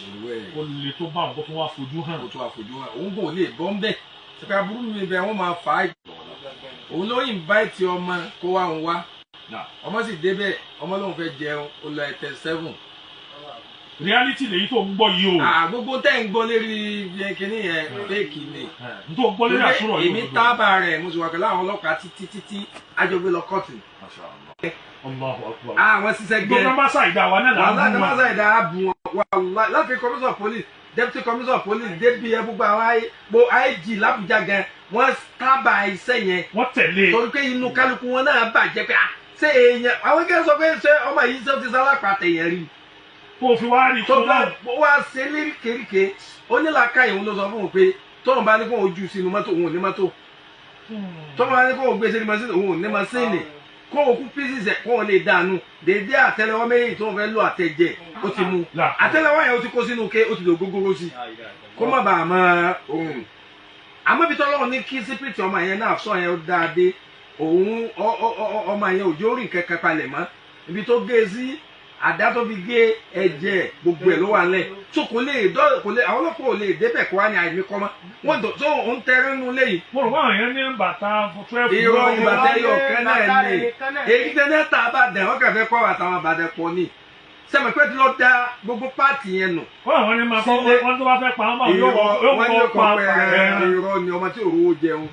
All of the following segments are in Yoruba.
Irú ẹ̀ Ó le tó bá àwọn kó tún wá fojú hàn. Kó tó àfojú hàn, òun kò lè bọ́ ń bẹ̀ sípò aburú mi bẹ̀ wọ́n máa fà á. Òun ló invite ọmọ kó wá òun wá. Ọmọ sì débẹ̀, ọmọ lòun fẹ́ jẹun, ó lọ ẹ̀tẹ̀ 7. Reality lèyí tó ń gbọ́ yìí o. Ah, gbogbo tẹ́ ń gbọ́ lérí kinní yẹn, fake ni. N tó gbọ́ lérí àsúrọ̀ yìí. Èmi tábà rẹ̀, mo sì wà pẹ̀lú àwọn ọlọ́pàá títí títí àjọgbé lọ kóòtù. Masha Allah. Allahu akbar. Àwọn ṣiṣẹ́ Gbogbo gẹ́ bá ṣàìdá wa náà là wàhálà ń tó bú bá wọn. ṣàìdá á bù wọn wàhálà láti commissioner of police, deputy commissioner of police, débi ẹ gbogbo àwọn gbo IG l'Abuja gan, wọ́n tábà iṣẹ́ yẹn. Wọ́n tẹ̀lé. Torí pé inú kálukú wọn náà bàjẹ́ pé ah, ṣé èèyàn àwọn kẹ́ sọ pé ṣé ọmọ yìí ṣé ó ti sálápàá tẹ̀yẹ̀ rí? Kó o fi wá rí tó kó bá náà. wá ṣe léríkèéríkèé, onílàákàyè òun ló sọ fún òun pé tóun bá ní kó òun jù sínú mọ́tò, òun ò ní mọ́tò. Tóun bá ní kó òun gbé sínú mọ́tò, òun ò ní mọ́síìnì. Kó òun kú pieces ẹ̀, kó òun lè dànù dédé àtẹ́lẹwọ́ méjì tóun fẹ́ lò, àtẹ̀jẹ̀ ó ti mú. Àtẹ́lẹwọ́ yẹn, ó ti kó sínú ké, ó ti lò gógóró sí kó má bàa mọ òun. Àmọ́ ibi tọ́lọ́run ní kí sípìtì ọmọ yẹn náà sọ yẹn, ó dáa dé òun ọmọ yẹn òjò rìn kankan palẹ̀ mọ́ ibi tó gé e sí, àdá tó fi gé, ẹ̀jẹ̀ gbogbo ẹ̀ ló wà nílẹ̀ tó kò lè dọ́, kò lè, àwọn ọlọ́pàá ò lè débẹ̀ kó wá ní àìmí kọ́ mọ́ wọ́n tó tó ń tẹ́rẹ́ nínú léyìí. Mo rò wọ́n yẹn ní bàtà 12. Irọ́ ni, bàtà ẹyọ kan náà Bàtà ni. nìkan náà. Èyí tẹ́lẹ̀ tá a bá dẹ̀ wọ́n kàn fẹ́ kọ́ àtàwọn àbàdàn pọ̀ ni sẹ́mi pé tí lọ́ọ́ da gbogbo páàtì yẹn nù. Wọ́n àwọn ní máa kọ́ wọ́n tó bá fẹ́ pa wọ́n bá Irọ́ yóò wọ́n ní kọ́ kọ́ pa pẹ́ ẹran. Irọ́ ni, ọmọ tí òróró jẹun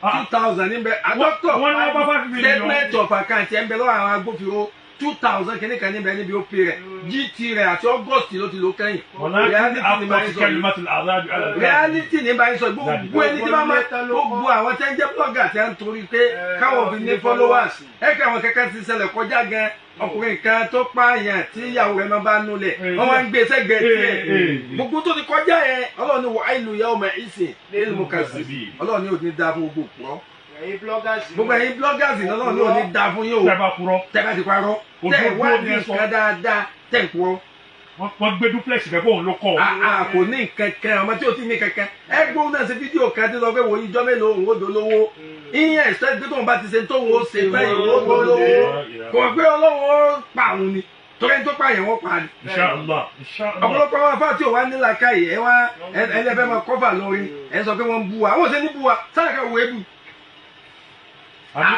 2,000 níbẹ̀ àdọ́tọ̀. Wọ́n ní wọ́n bá 5 million. Statement of account ẹ̀ ń bẹ lọ́wọ́ àwọn agbófinró, 2,000 kìíní kan níbẹ̀ níbi ó pè rẹ̀ GT rẹ̀ àti August ló ti lò kẹ́yìn. Walakin Reality ni bá ń haqqat sọ yìí. kalimatul azabi ala al-kafirin. Reality ní bá ń sọ. Gbogbo ẹni tí bá máa gbogbo àwọn tẹ́ ń jẹ́ blogger tẹ́ ń torí pé káwọn fi ní followers ẹ kí àwọn kẹ́kẹ́ ti ṣẹlẹ̀ kọjá gan, ọkùnrin kan tó pààyàn tí ìyàwó rẹ̀ máa bá nulẹ̀, wọ́n máa ń gbé sẹ́gbẹ̀ẹ́ tiẹ̀. Gbogbo tó ti kọjá yẹn, Ọlọ́run ní wàhálù yawma ìsìn lil mukazzibin. Ọlọ́run ní òní dáa fún gbogbo òpùrọ́. Ẹ̀yin bloggers. Gbogbo ẹ̀yin bloggers ní Ọlọ́run ní òní dáa fún yín o. Tẹ́ bá purọ́. Tẹ́ bá ti parọ́, tẹ́ Òdodo wá ni ní ẹ sọ. nǹkan dáadáa, tẹ́ ń purọ́. Wọ́n gbé duplex rẹ̀ kóun ló kọ́ ọ. A kò ní nǹkan kan, ọmọ tí o ti ní kankan ẹ gbóhùn náà ṣe fídíò kan tí sọ pé wòye ijọ́ mélòó òun ó dolówó, ìyẹn ẹ̀sẹ̀ pé tóun bá ti ṣe tóun ó ṣe bẹ́ẹ̀ òun ó dolówó. Kò mọ̀ pé Ọlọ́run ó pa òun ni, torí ẹni tó pààyàn, wọ́n pa ni. Inshallah, inshallah. Ọ̀pọ̀lọpọ̀ àwọn afáà tí ò wá nílà káyì ẹ wá ẹlẹ́fẹ́ máa kọ́fà lórí ẹ sọ pé wọ́n ń bú wa, àwọn ò ṣe ní bú wa sáà ká wò ébù.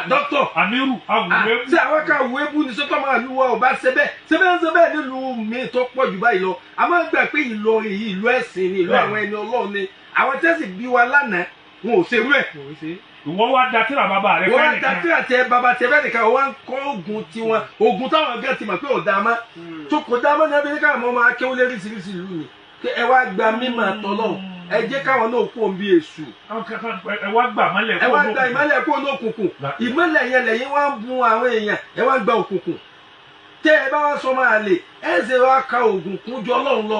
Dókítà. Amiru awùwé. Ṣé àwọn ká wo ebú ni sọ́tọ̀ máa lu wa ò bá ṣe bẹ́ẹ̀ ṣe bẹ́ẹ̀ ṣe bẹ́ẹ̀ nílùú mi tó pọ̀ jù báyìí lọ? A máa ń gbà pé Ìlọrin yìí, ìlú ẹ̀sìn ni, ìlú àwọn ẹni Ọlọ́run ni. Àwọn tẹ́sí bí wa lánàá, wọn ò ṣerú ẹ̀. Ìwọ wá da tíra bàbá rẹ Wọ́n fẹ́ á da nìkan. tíra tẹ bàbá tẹ bẹ́ẹ̀ nìkan, wọ́n á ń kọ́ ogun tiwọn, ogun táwọn gẹ́ ti mọ̀ pé ò dáa mọ́ tó kò dáa mọ́ ní abẹ́rẹ́ káwọn ọmọ akéwọ́ léríṣiríṣi ìlú ni pé ẹ wá gba mímọ̀ tọ́lọ́run, ẹ jẹ́ káwọn náà kó bí èṣù. Ẹ wá gbà mọ́lẹ̀. Ẹ wá gba ìmọ́lẹ̀ kó ní òkùnkùn. Ìmọ́lẹ̀ yẹn lẹ́yìn wá ń bun àwọn èèyàn, ẹ wá gba òkùnkùn. Tẹ́ ẹ bá wá sọ máa lè ẹ ṣe wá ka ògùn kún ju Ọlọ́run lọ.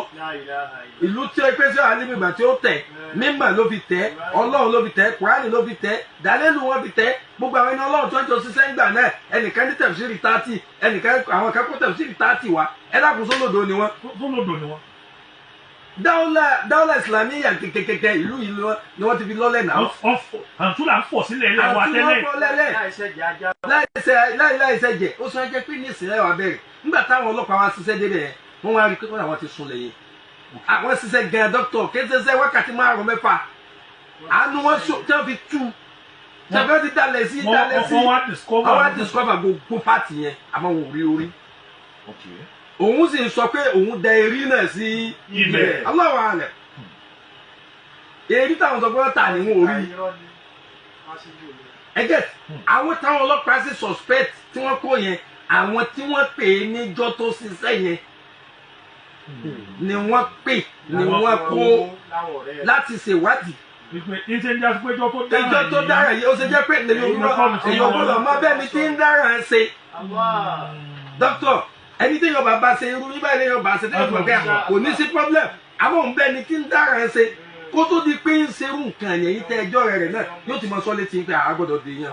Ìlú tí ó pèsè àlébìgbà ìgbà tí ó tẹ̀ mímọ̀ ló fi tẹ̀, Ọlọ́run ló fi tẹ̀, Kùránì ló fi tẹ̀, dàlélù wọn fi tẹ̀, gbogbo àwọn ẹni Ọlọ́run tó ń jọ ṣiṣẹ́ ńgbà náà. Ẹnìkan ní tẹ̀síìrì 30, ẹnìkan àwọn kan kó tẹ̀síìrì 30 wá. Ẹ dákun, sólòdò ni wọn? Sólòdò ni wọn. Dáwọ́là ìsìlámíyà kẹ̀kẹ̀kẹ̀ ìlú yìí ni wọ́n ti fi lọ́lẹ̀ náà. Àǹtú là ń fọ̀ sílẹ̀ ilé wa Àti wọ́n tẹ́lẹ̀. fọ́ lẹ́lẹ̀ láìsẹ̀ jẹ̀. Ó sọ jẹ́ pé ní ìsìnlẹ̀ wa bẹ̀rẹ̀ nígbà táwọn ọlọ́pàá wa ṣiṣẹ́ débẹ̀ yẹn, wọ́n wá rí i pé wọ́n àwọn ti sùn lẹ́yìn. Àwọn ṣiṣẹ́ gan, dókítà kéṣeṣẹ́ wákàtí 5 mẹ́fà, àánú wọn sọ tí wọ́n fi tú tẹ̀fẹ́ ti dalẹ̀ sí dalẹ̀ sí. Wọ́n wá discover. Wọ́n wá discover gbogbo pàtì yẹn, àmọ́ wọn ò rí orí. Òun sì ń sọ pé òun da erí náà sí ibẹ̀. Allahu alẹ̀ èyí táwọn sọ pé wọ́n tà ní wọn ò rí ẹgẹ. Àwọn táwọn ọlọ́pàá sì suspect tí wọ́n kó yẹn, àwọn tí wọ́n pè é níjọ́ tó ṣiṣẹ́ yẹn ni wọ́n pè ni wọ́n kó láti ṣèwádìí. Ìṣe ń jásí pé ìjọ tó dára. Ìjọ tó dára yìí, ó ṣe jẹ́ pé èyí ò gbọ́dọ̀ mọ bẹ́ẹ̀ ni tí ń dára ń ṣe. Dókítà, ẹni tí yóò bá bá ṣe irú yín báyìí yóò bá ṣe tí yóò bá bẹ́ẹ̀ kò ní sí problem. Àmọ́ òun bẹ́ẹ̀ ni tí ń dára ń ṣe kó tó di pé ń ṣerú nǹkan yẹn yìí tẹ ẹjọ́ rẹ̀ náà yóò ti máa sọ létí pé àá gbọ́dọ̀ dè yẹn.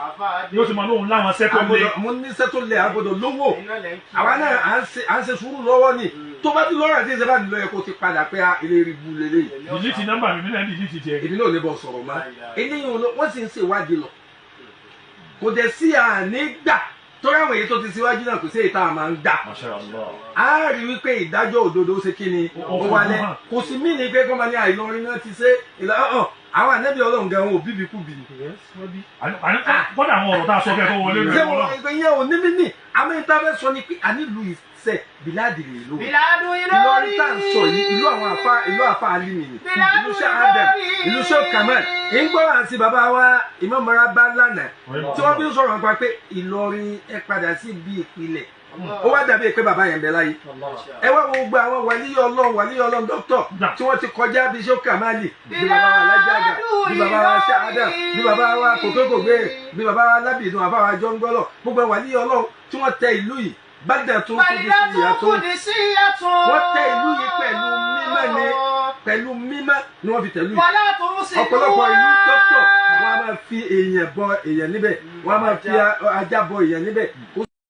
Yóò ti máa lóhun láwọn sẹ́tọ̀ lé. Mo níṣẹ́ tó lẹ̀, àá gbọ́dọ̀ lówó. Àwa náà à ń ṣe sùúrù lọ́wọ́ ni. Tó bá ti lọ́rọ̀ àti ìṣẹ́ bá ti lọ yẹ kó ti padà pé ilé rí bu lélẹ̀. Delete nọ́mbà mi, mílíọ̀nù delete tiẹ̀. Èmi náà ò lè bọ̀ sọ̀rọ̀ mọ́. Eléyìí wọ́n sì ń ṣèwádìí lọ, kò dẹ̀ sí àní gbà. Torí àwọn èyí tó ti síwájú náà, kò sí èyí tá a máa ń gbà. Masha Allah. A rí wípé ìdájọ́ òdodo ṣe kí ni? Ó ó wálẹ̀. hàn. Kò sí mí ní pé kó máa ní àìlọrin náà ti ṣe ìlà ọ̀hún. Àwọn ànábì Ọlọ́run gan wọn ò bíbi kú bì ní. Àní kọ́dà àwọn ọ̀rọ̀ tá a sọ kẹ́ tó wọlé Ṣé rẹ̀ wọn wọ́n. ìyẹn ò ní mímì? Àmọ́ ìta fẹ́ sọ ni pé a nílùú ìṣe bíládì ìlú Bìládù Ìlọrin Ìlọrin. tá à ń sọ yìí, ìlú àwọn àfa, ìlú àfa Alimi ni, Bíládù ìlú Sheikh Adam, Ìlọrin. ìlú Sheikh Kamal ìgbọ́ràn àti bàbá wa Imam Maraba lánàá tí wọ́n fi ń sọ̀rọ̀ nípa pé Ìlọrin ẹ padà sí bí ìpìlẹ̀. Ó wá dàbí pé bàbá yẹn bẹ láyé. Ẹ wá wo gbogbo àwọn wàlíyọ Ọlọ́run, wàlíyọ Ọlọ́run, dókítọ̀ tí wọ́n ti kọjá, bí Sheikh Kamali, bí bàbá wa Alájàgà, bí bàbá wa Sheikh Adam, bí bàbá wa Kòtókògbé, bí bàbá wa Lábìdún, àbáwá Jọ́ngbọ́lọ̀, gbogbo àwọn wàlíyọ Ọlọ́run tí wọ́n tẹ ìlú yìí bàdà tó kú bí sí ìyá tó Kùdìsíyàtún. Wọ́n tẹ ìlú yìí pẹ̀lú mímọ́ ni, pẹ̀lú mímọ́ ni wọ́n fi tẹ̀lú yìí. Wàlá tó ń sìn. Ọ̀pọ̀lọpọ̀ ìlú, dókítọ̀, wọ́n á máa fi èèyàn bọ èèyàn níbẹ̀, wọ́n á máa fi ajá bọ èèyàn níbẹ̀. Kò